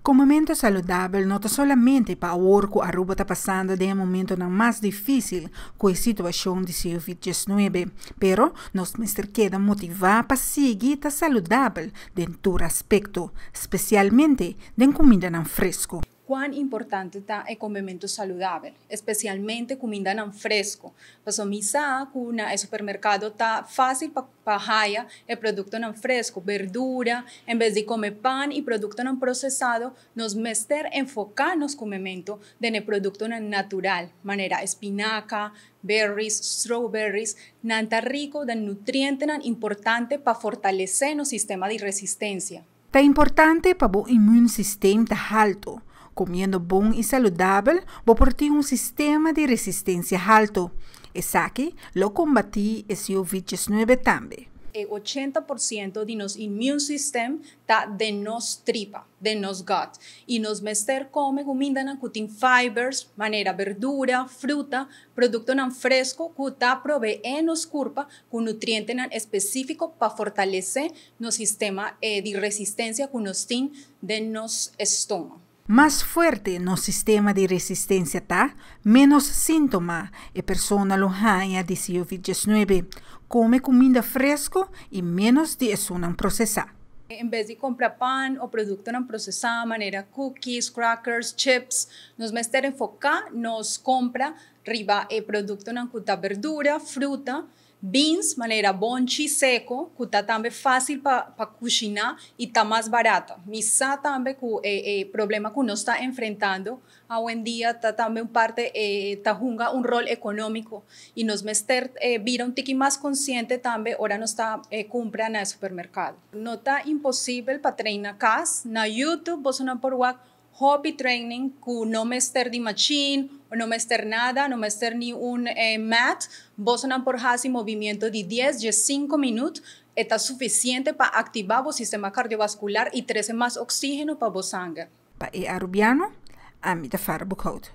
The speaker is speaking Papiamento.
Comemento saludabel no ta solamente pa awor cu Aruba ta pasando den e momentonan mas dificil cu e situacion di COVID-19, pero nos mester keda motiva pa sigui ta saludabel den tur aspecto, specialmente den cumindanan fresco. Cuan importante ta e comemento saludabel, especialmente cumindanan fresco. Paso mi sa cu na e supermercado ta facil pa haya e productonan fresco, berdura, en bes di come pan y productonan procesado, nos mester enfoca nos comemento den e productonan natural, manera espinaca, berries, strawberries, nan ta rico den nutrientenan importante pa fortalece nos sistema di resistencia. Ta importante pa bo immuunsysteem ta halto. Comiendo bon y saludabel, bo por tin un sistema di resistencia halto. Esaki lo combati e COVID-19 tambe. E 80% di nos immune system ta den nos tripa, den nos gut. Y nos mester come cumindanan cu tin fibers, manera berdura, fruta, productonan fresco, cu ta provee nos curpa cu nutrientenan especifico pa fortalece nos sistema di resistencia cu nos tin den nos stoma. Mas fuerte nos sistema di resistencia ta, menos sintoma e persona lo haya di COVID-19. Come cuminda fresco y menos di esunnan procesa. En bes di cumpra pan of productonan procesa, manera cookies, crackers, chips, nos mester enfoca nos compra riba e productonan cu ta berdura, fruta, beans, manera bonchi seco, cu ta tambe facil pa cushina y ta mas barata. Mi sa tambe cu e problema cu nos ta enfrentando awendia ta tambe un parte ta hunga un rol economico y nos mester bira un tiki mas consciente tambe ora nos ta cumpra na supermercado. No ta imposibel pa train na cas, na YouTube bo por wak hopi training cu no mester di machine, no mester nada, no mester ni un mat, bo por haci movimento di 10, 5 minuut, ta suficiente pa activa e sistema cardiovascular y trece mas oxigeno pa e sanger. Pa E Arubiano, ami ta Farah Boekhout.